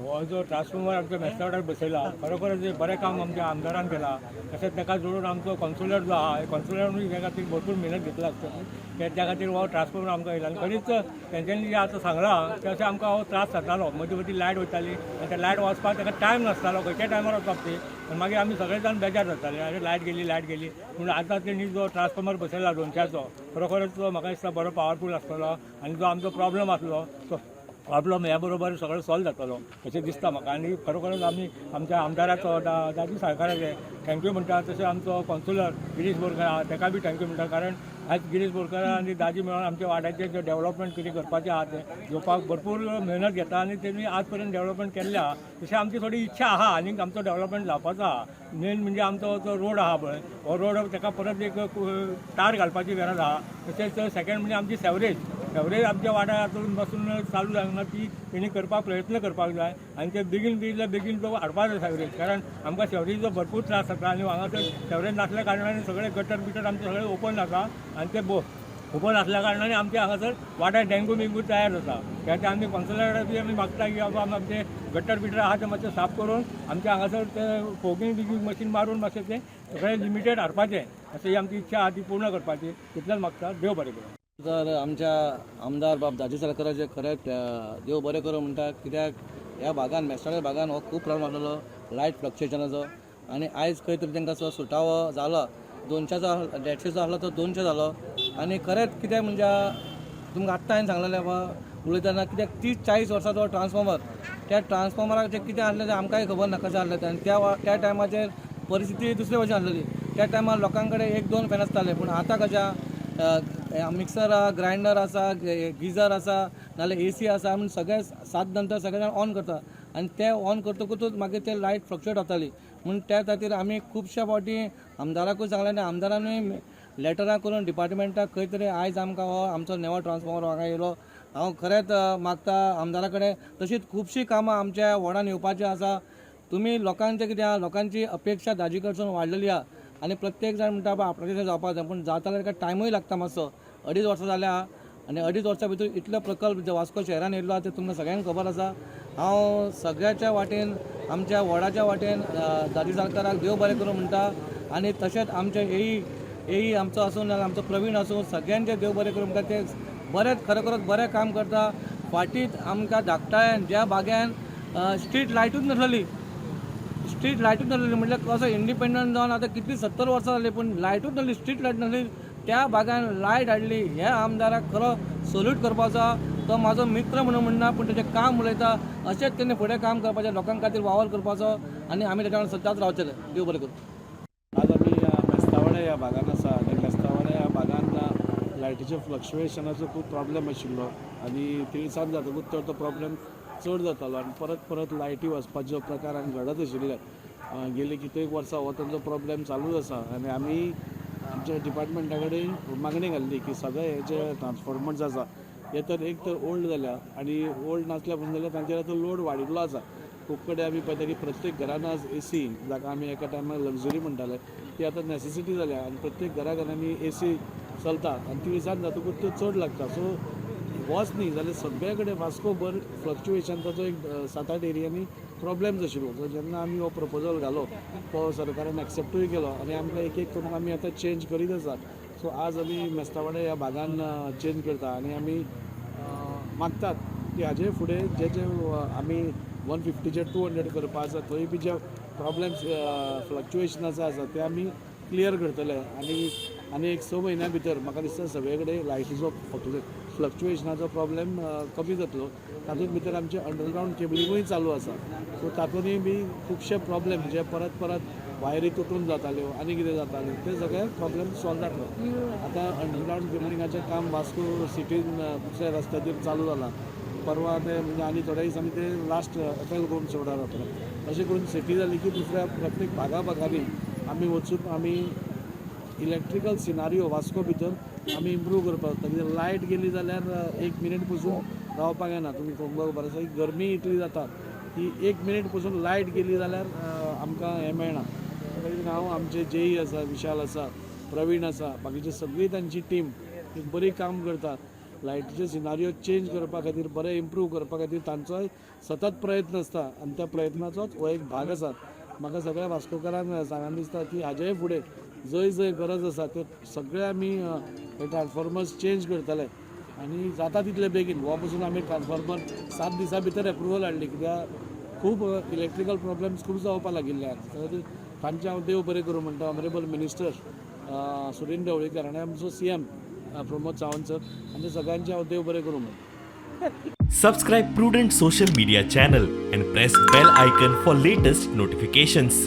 हो जो ट्रान्सफॉर्मर आमच्या मेस्तावड्यार बसयला, खरोखरच हें बरें काम आमच्या आमदारान केलां. तशेंच ताका जोडून आमचो कॉन्सुलर जो आहा, कॉन्सुलरानूय त्या खातीर भरपूर मेहनत घेतला आसतली. त्या खातीर हो ट्रान्सफॉर्मर आमकां येयला आनी खरीच तेंच्यांनी जें आतां सांगलां तशें आमकां हो त्रास जातालो. मदीं मदीं लायट वयताली आनी त्या लायट वचपाक ताका टायम नासतालो, खंयच्या टायमार वचप ती. आनी मागीर आमी सगळे जाण बेजार जाताले, अरे लायट गेली, लायट गेली. पूण आतां तेणी जो ट्रान्सफॉर्मर बसयला 200चो, खरोखरच तो म्हाका दिसता बरो पावरफूल आसतलो आनी जो आमचो प्रॉब्लम आसलो तो प्रॉब्लम ह्या बरोबर सगळो सॉल्व जातलो अशें दिसता म्हाका. आनी खरोखरच आमी आमच्या आमदाराचो दाजी साळकाराचे thank you म्हणटा. तशें आमचो कॉन्सुलर गिरीश बोरकर आहा, ताका बी thank you म्हणटा, कारण आयज गिरीश बोरकर आनी दाजी मेळून आमच्या वाड्याचें जें डेवलपमेंट कितें करपाचें आहा तें घेवपाक भरपूर मेहनत घेता आनी तेणी आज पर्यंत डेवलपमेंट केल्लें आहा. तशें आमची थोडी इच्छा आहा आनी आमचो डेवलपमेंट जावपाचो आहा. मेन म्हणजे आमचो जो रोड आहा पळय, हो रोड ताका परत एक तार घालपाची गरज आहा. तशेंच सेकंड म्हणजे आमची सेवरेज. सेवरेज आमच्या वाड्यार आजून पासून चालू जावंक ना. ती तेणी करपाक प्रयत्न करपाक जाय आनी ते बेगीन बेगीन बेगीन तो हाडपाक जाय सेवरेज, कारण आमकां सेवरेजीचो भरपूर त्रास जाता आनी हांगासर सेवरेज नासल्या कारणान सगळे गटर बिटर आमचे सगळे ओपन जाता आनी ते ओपन आसल्या कारणान आमच्या हांगासर वाड्यार डेंगू बिंगू तयार जाता. त्या खातीर आमी कौन्सिलरा बी आमी मागता की बाबा आमचे गटर बिटर आहा ते मातशे साफ करून आमच्या हांगासर ते फोगिंग बिगिंग मशीन मारून मातशें तें सगळें लिमिटेड हाडपाचें, अशें ही आमची इच्छा आहा, ती पूर्ण करपाची तितलेंच मागता. देव बरें करूं. तर आमच्या आमदार बाब दाजी साळकराचे खरेंच देव बरें करूं म्हणटा, कित्याक ह्या भागान, मेस्तावड्या भागान हो खूब प्रॉब्लम आसलेलो लायट फ्लक्चुएशनाचो आनी आयज खंय तरी तांकां सुटावो जालो. 200चो 150चो आसलो तो 200 जालो. आनी खरेंच कितें म्हणजे तुमकां आत्तां हांवें सांगलेलें बाबा उलयतना, कित्याक 30-40 वर्सांचो ट्रान्सफॉर्मर, त्या ट्रान्सफॉर्मराचें कितें आसलें तें आमकांय खबर ना कशें आसलें तें. आनी त्या टायमाचेर परिस्थिती दुसरे भशेन आसलेली. त्या टायमार लोकां कडेन एक दोन फॅन आसताले, पूण आतां कशें मिक्सर आहा, ग्रायंडर आसा, गिजर आसा, नाल्यार एसी आसा, म्हूण सगळे 7 नंतर सगळे जाण ऑन करता आनी ते ऑन करतकूच मागीर ते लायट फ्लक्चुएट जाताली. म्हूण त्या खातीर आमी खुबश्या फावटी आमदाराकूय सांगलें आनी आमदारानूय लेटरां करून डिपार्टमेंटाक खंय तरी आयज आमकां हो आमचो नवो ट्रान्सफॉर्मर हांगा येयलो. हांव खरेंच मागता आमदारा कडेन, तशींच खुबशीं कामां आमच्या वॉर्डान येवपाचीं आसा. तुमी लोकांचें कितें आहा, लोकांची अपेक्षा दाजी कडसून वाडलेली आहा आनी प्रत्येक जाण म्हणटा बाबा आपणाचें जावपाक जाय, पूण जाता जाल्यार ताका टायमूय लागता मातसो. 2.5 वर्सां जाल्या आनी 2.5 वर्सां भितर इतलो प्रकल्प जे वास्को शहरान येयल्लो आहा ते तुमकां सगळ्यांक खबर आसा. हांव सगळ्याच्या वाटेन, आमच्या वॉर्डाच्या वाटेन दाजी साळकाराक देव बरें करूं म्हणटा आनी तशेंच आमचे एई एई आमचो आसूं नाल्यार आमचो प्रवीण आसूं, सगळ्यांचे देव बरें करूं म्हणटा. ते बरेंच, खरोखरच बरें काम करता. फाटींच आमकां धाकटाळ्यान ज्या बाग्यान स्ट्रीट लायटूच नासलेली, स्ट्रीट लायटूच नासलेली, म्हटल्यार कसो इंडिपेंडंट जावन आतां कितली 70 वर्सां जाली पूण लायटूच नासली, स्ट्रीट लायट नासली, त्या भागान लायट हाडली. ह्या आमदाराक खरो सल्यूट करपाचो. तो म्हाजो मित्र म्हणून म्हणना, पूण तेजें काम उलयता. अशेंच तेणें फुडें काम करपाचें, लोकां खातीर वावर करपाचो आनी आमी तेच्या वांगडा सदांच रावचेले. देव बरें करूं. आज आमी मेस्तावड्या ह्या भागान आसा आनी मेस्तावड्या ह्या भागान लायटीच्या फ्लक्चुएशनाचो खूब प्रॉब्लेम आशिल्लो आनी तिळसान जातकूच तर तो प्रॉब्लेम चड जातालो आनी परत परत लायटी वचपाचो प्रकार हांगा घडत आशिल्ले. गेली कित्येक वर्सां हो तांचो प्रॉब्लेम चालूच आसा आनी आमी आमच्या डिपार्टमेंटा कडेन मागणी घाल्ली की सगळे हे जे ट्रान्सफॉर्मर्स आसा हे तर एक तर ओल्ड जाल्या आनी ओल्ड नासल्या पसून जाल्यार तांचेर आतां लोड वाडिल्लो आसा. खूब कडेन आमी पळयता की प्रत्येक घरान आज एसी, जाका आमी एका टायमार लक्झरी म्हणटाले, ती आतां नॅसेसिटी जाल्या आनी प्रत्येक घरा घरांनी एसी चलता आनी तिळसान जातकूच त्यो चड लागता. सो होच न्ही जाल्यार सगळे कडेन वास्को भर फ्लक्चुएशनाचो एक सात आठ एरियांनी प्रॉब्लेम्स आशिल्लो. सो जेन्ना आमी हो प्रपोजल घालो तो सरकारान एक्सेप्टूय केलो आनी आमकां एक एक करून आमी आतां चेंज करीत आसात. सो आज आमी मेस्तावाडे ह्या भागान चेंज करता आनी आमी मागतात की हाजे फुडें जे जे आमी 150चे 200 करपा आसा, थंय बी जे प्रॉब्लेम्स फ्लक्चुएशनाचे आसा ते आमी क्लियर करतले. आनी आनी एक 6 म्हयन्या भितर म्हाका दिसता सगळे कडेन लायटीचो फ्लक्चुएशनाचो प्रॉब्लेम कमी जातलो. तातूंत भितर आमचें अंडरग्रावंड केबलिंगूय चालू आसा, सो तातूंतय बी खुबशे प्रॉब्लेम जे परत परत वायरी तुटून जाताल्यो आनी कितें जातालें ते सगळे प्रॉब्लेम सॉल्व जातलो. आतां अंडरग्रावंड केबलिंगाचें काम वास्को सिटीन दुसऱ्या रस्त्याचेर चालू जालां. परवा ते म्हणजे आनी थोड्या दिसांनी ते लास्ट एफ एल गोम्स रोडार जातलें. अशें करून सिटी जाली की दुसऱ्या प्रत्येक भागा भागांनी आमी वचून आमी इलेक्ट्रिकल सिनारियो वास्को भितर आमी इम्प्रूव करपाक जाता, कित्याक लायट गेली जाल्यार एक मिनीट पसून रावपाक येना. तुमी तुमकां खबर आसा की गरमी इतली जाता की एक मिनीट पसून लायट गेली जाल्यार आमकां हें मेळना. त्या खातीर हांव आमचे जेई आसा, विशाल आसा, प्रवीण आसा, बाकीचे सगळी तांची टीम एक बरी काम करता. लायटीचे सिनारियो चेंज करपा खातीर, बरें इम्प्रूव करपा खातीर तांचोय सतत प्रयत्न आसता आनी त्या प्रयत्नाचोच हो एक भाग आसा. म्हाका सगळ्या वास्कोकारांक सांगन दिसता की हाजेय फुडें जंय जंय गरज आसा ते सगळे आमी हे ट्रान्सफॉर्मर्स चेंज करतले आनी जाता तितले बेगीन. हो पसून आमी ट्रान्सफॉर्मर 7 दिसां भितर एप्रुवल हाडली, कित्याक खूब इलेक्ट्रिकल प्रॉब्लम्स खूब जावपाक लागिल्ले. त्या खातीर तांचें हांव देव बरें करूं म्हणटा. ऑनरेबल मिनिस्टर सुदिन ढवळीकर आनी आमचो सीएम प्रमोद सावंत सर, हांचे सगळ्यांचें हांव देव बरें करूं म्हणटा. Subscribe Prudent Social Media channel and press bell icon for latest notifications.